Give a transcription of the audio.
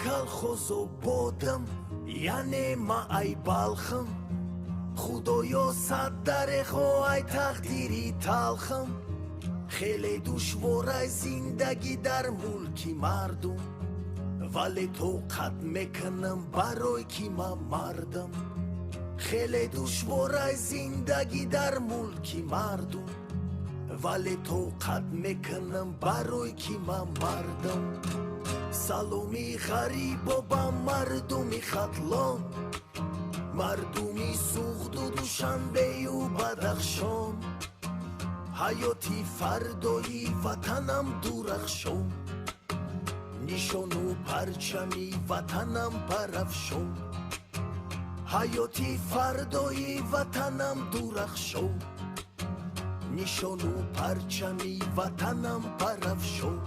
Колхозо бодам, яъне ма ай Балхам. Худоё, сад дарехо ай тақдири талхам. Хеле душворай зиндагӣ дар мулки мардум, вале тоқат мекунам, барой ки ман мардам. Хеле душворай зиндагӣ дар мулки мардум, вале тоқат мекунам, барой ки ман мардам. Саломи ғарибо ба мардуми Хатлон, мардуми Суғду, Душанбею Бадахшон. Ҳаёти фардои ватанам дурахшон, нишону парчами ватанам парафшон. Ҳаёти фардои ватанам дурахшон, нишону парчами ватанам парафшон.